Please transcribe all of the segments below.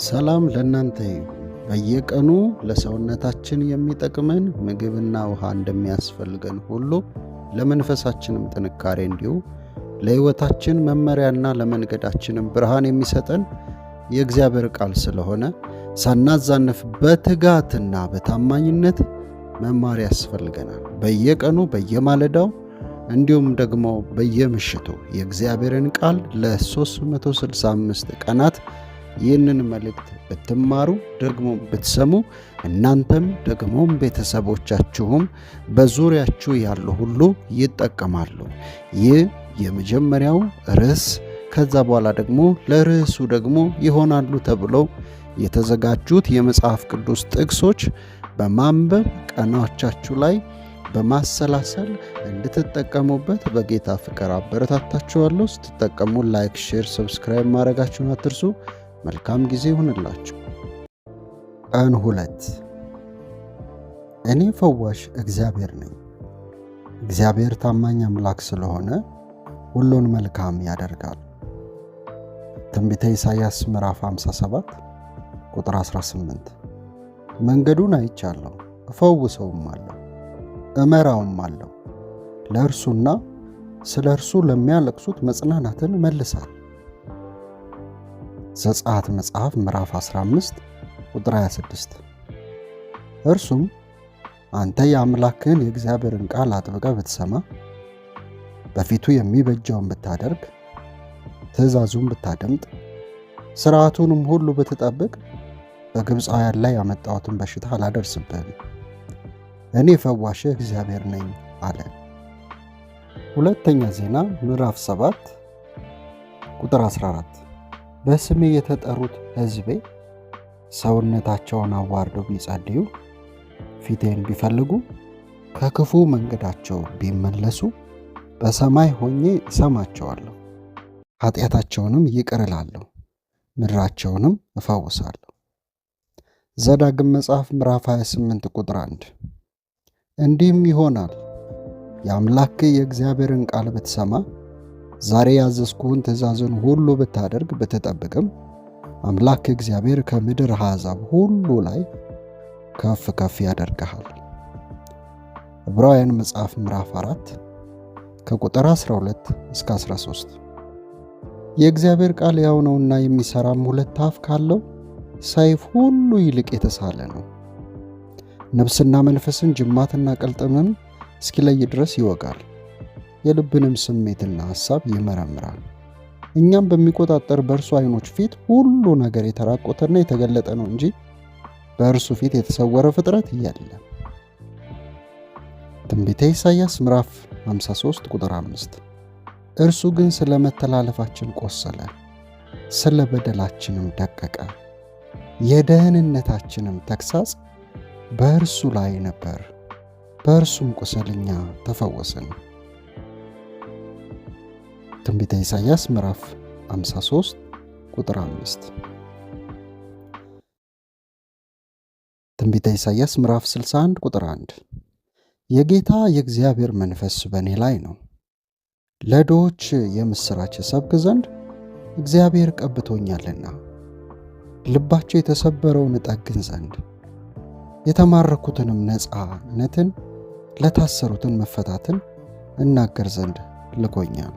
ሰላም ለእናንተ ይሁን። በየቀኑ ለሰውነታችን የሚጠቅመን ምግብና ውሃ እንደሚያስፈልገን ሁሉ ለመንፈሳችንም ጥንካሬ እንዲሁ ለሕይወታችን መመሪያና ለመንገዳችንም ብርሃን የሚሰጠን የእግዚአብሔር ቃል ስለሆነ ሳናዛንፍ በትጋትና በታማኝነት መማር ያስፈልገናል። በየቀኑ በየማለዳው እንዲሁም ደግሞ በየምሽቱ የእግዚአብሔርን ቃል ለ365 ቀናት ይህንን መልእክት ብትማሩ ደግሞ ብትሰሙ እናንተም ደግሞም ቤተሰቦቻችሁም በዙሪያችሁ ያሉ ሁሉ ይጠቀማሉ። ይህ የመጀመሪያው ርዕስ፣ ከዛ በኋላ ደግሞ ለርዕሱ ደግሞ ይሆናሉ ተብለው የተዘጋጁት የመጽሐፍ ቅዱስ ጥቅሶች በማንበብ ቀናቻችሁ ላይ በማሰላሰል እንድትጠቀሙበት በጌታ ፍቅር አበረታታችኋለሁ። ስትጠቀሙ like፣ share፣ subscribe ማድረጋችሁን አትርሱ። መልካም ጊዜ ይሁንላችሁ። ቀን 2። እኔ ፈዋሽ እግዚአብሔር ነኝ። እግዚአብሔር ታማኝ አምላክ ስለሆነ ሁሉን መልካም ያደርጋል። ትንቢተ ኢሳይያስ ምዕራፍ 57 ቁጥር 18። መንገዱን አይቻለሁ፣ እፈውሰውም አለሁ፣ እመራውም አለሁ፣ ለእርሱና ስለ እርሱ ለሚያለቅሱት መጽናናትን እመልሳለሁ። ዘጸአት መጽሐፍ ምዕራፍ 15 ቁጥር 26። እርሱም አንተ የአምላክህን የእግዚአብሔርን ቃል አጥብቀህ ብትሰማ፣ በፊቱ የሚበጀውን ብታደርግ፣ ትእዛዙን ብታደምጥ፣ ሥርዓቱንም ሁሉ ብትጠብቅ በግብፃውያን ላይ ያመጣሁትን በሽታ አላደርስብህም፣ እኔ ፈዋሽህ እግዚአብሔር ነኝ አለ። ሁለተኛ ዜና ምዕራፍ 7 ቁጥር 14። በስሜ የተጠሩት ሕዝቤ ሰውነታቸውን አዋርደው ቢጸልዩ፣ ፊቴን ቢፈልጉ፣ ከክፉ መንገዳቸው ቢመለሱ በሰማይ ሆኜ እሰማቸዋለሁ፣ ኃጢአታቸውንም ይቅር እላለሁ፣ ምድራቸውንም እፈውሳለሁ። ዘዳግም መጽሐፍ ምዕራፍ 28 ቁጥር 1። እንዲህም ይሆናል፣ የአምላክህ የእግዚአብሔርን ቃል ብትሰማ፣ ዛሬ ያዘዝኩህን ትእዛዝን ሁሉ ብታደርግ ብትጠብቅም፣ አምላክ እግዚአብሔር ከምድር አሕዛብ ሁሉ ላይ ከፍ ከፍ ያደርግሃል። ዕብራውያን መጽሐፍ ምዕራፍ 4 ከቁጥር 12 እስከ 13። የእግዚአብሔር ቃል ሕያው ነውና የሚሠራም ሁለት አፍ ካለው ሰይፍ ሁሉ ይልቅ የተሳለ ነው። ነፍስና መንፈስን ጅማትና ቅልጥምም እስኪለይ ድረስ ይወጋል፣ የልብንም ስሜትና ሐሳብ ይመረምራል። እኛም በሚቆጣጠር በእርሱ ዓይኖች ፊት ሁሉ ነገር የተራቆተና የተገለጠ ነው እንጂ በእርሱ ፊት የተሰወረ ፍጥረት የለም። ትንቢተ ኢሳይያስ ምዕራፍ 53 ቁጥር 5። እርሱ ግን ስለ መተላለፋችን ቆሰለ፣ ስለ በደላችንም ደቀቀ፣ የደህንነታችንም ተግሣጽ በእርሱ ላይ ነበር፣ በእርሱም ቁስል እኛ ተፈወስን። ትንቢተ ኢሳይያስ ምዕራፍ 53 ቁጥር 5። ትንቢተ ኢሳይያስ ምዕራፍ 61 ቁጥር 1። የጌታ የእግዚአብሔር መንፈስ በእኔ ላይ ነው፣ ለድሆች የምሥራች እሰብክ ዘንድ እግዚአብሔር ቀብቶኛልና፣ ልባቸው የተሰበረውን እጠግን ዘንድ፣ የተማረኩትንም ነፃነትን፣ ለታሰሩትን መፈታትን እናገር ዘንድ ልኮኛል።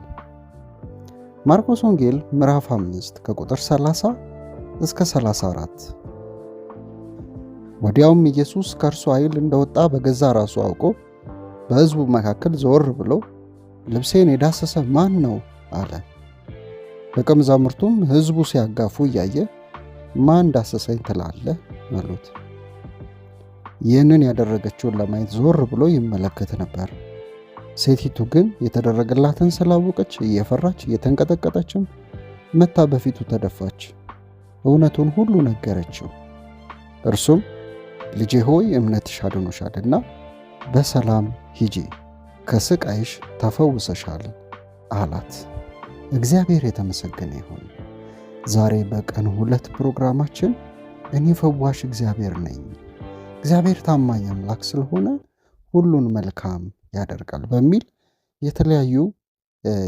ማርቆስ ወንጌል ምዕራፍ 5 ከቁጥር 30 እስከ 34። ወዲያውም ኢየሱስ ከእርሱ ኃይል እንደወጣ በገዛ ራሱ አውቆ በሕዝቡ መካከል ዘወር ብሎ ልብሴን የዳሰሰ ማን ነው አለ። ደቀ መዛሙርቱም ሕዝቡ ሲያጋፉ እያየ ማን ዳሰሰኝ ትላለህ አሉት። ይህንን ያደረገችውን ለማየት ዞር ብሎ ይመለከት ነበር። ሴቲቱ ግን የተደረገላትን ስላወቀች እየፈራች እየተንቀጠቀጠችም መታ በፊቱ ተደፋች፣ እውነቱን ሁሉ ነገረችው። እርሱም ልጄ ሆይ እምነትሽ አድኖሻልና በሰላም ሂጂ፣ ከስቃይሽ ተፈውሰሻል አላት። እግዚአብሔር የተመሰገነ ይሁን። ዛሬ በቀን 2 ፕሮግራማችን እኔ ፈዋሽ እግዚአብሔር ነኝ፣ እግዚአብሔር ታማኝ አምላክ ስለሆነ ሁሉን መልካም ያደርጋል በሚል የተለያዩ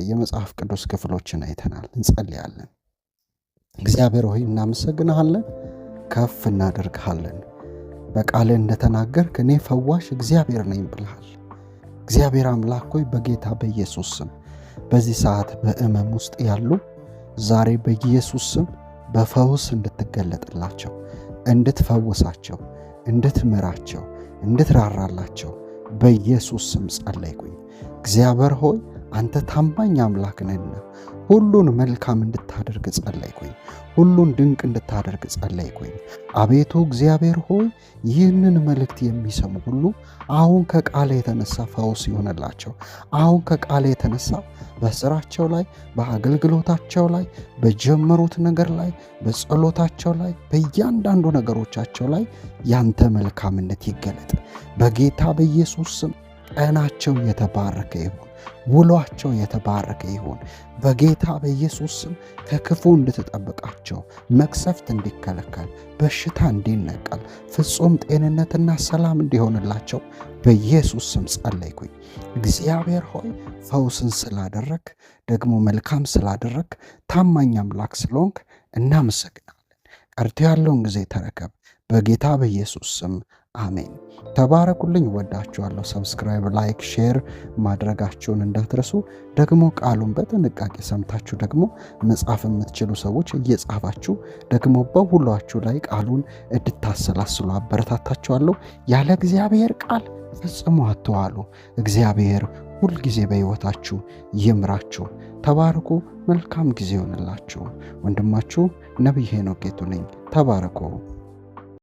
የመጽሐፍ ቅዱስ ክፍሎችን አይተናል። እንጸልያለን። እግዚአብሔር ሆይ እናመሰግንሃለን። ከፍ እናደርግሃለን። በቃልህ እንደተናገርክ እኔ ፈዋሽ እግዚአብሔር ነኝ ብለሃል። እግዚአብሔር አምላክ ሆይ፣ በጌታ በኢየሱስ ስም በዚህ ሰዓት በሕመም ውስጥ ያሉ ዛሬ በኢየሱስ ስም በፈውስ እንድትገለጥላቸው፣ እንድትፈውሳቸው፣ እንድትምራቸው፣ እንድትራራላቸው በኢየሱስ ስም ጸለይኩኝ። እግዚአብሔር ሆይ፣ አንተ ታማኝ አምላክ ነህና ሁሉን መልካም እንድታደርግ ጸለይኩኝ። ሁሉን ድንቅ እንድታደርግ ጸለይኩኝ። አቤቱ እግዚአብሔር ሆይ፣ ይህንን መልእክት የሚሰሙ ሁሉ አሁን ከቃል የተነሳ ፈውስ ይሆንላቸው። አሁን ከቃል የተነሳ በስራቸው ላይ፣ በአገልግሎታቸው ላይ፣ በጀመሩት ነገር ላይ፣ በጸሎታቸው ላይ፣ በእያንዳንዱ ነገሮቻቸው ላይ ያንተ መልካምነት ይገለጥ። በጌታ በኢየሱስ ስም ቀናቸው የተባረከ ይሁን። ውሏቸው የተባረከ ይሁን። በጌታ በኢየሱስ ስም ከክፉ እንድትጠብቃቸው፣ መቅሰፍት እንዲከለከል፣ በሽታ እንዲነቀል፣ ፍጹም ጤንነትና ሰላም እንዲሆንላቸው በኢየሱስ ስም ጸለይኩኝ። እግዚአብሔር ሆይ፣ ፈውስን ስላደረግ፣ ደግሞ መልካም ስላደረግ፣ ታማኝ አምላክ ስለሆንክ እናመሰግናለን። ቀርቶ ያለውን ጊዜ ተረከብ። በጌታ በኢየሱስ ስም አሜን። ተባረኩልኝ። ወዳችኋለሁ። Subscribe፣ like፣ share ማድረጋችሁን እንዳትረሱ። ደግሞ ቃሉን በጥንቃቄ ሰምታችሁ ደግሞ መጻፍ የምትችሉ ሰዎች እየጻፋችሁ ደግሞ በሁሏችሁ ላይ ቃሉን እንድታሰላስሉ አበረታታችኋለሁ። ያለ እግዚአብሔር ቃል ፈጽሞ አትዋሉ። እግዚአብሔር ሁልጊዜ በሕይወታችሁ ይምራችሁ። ተባረኩ። መልካም ጊዜ ይሆንላችሁ። ወንድማችሁ ነቢይ ሄኖክ ጌቱ ነኝ። ተባረኩ።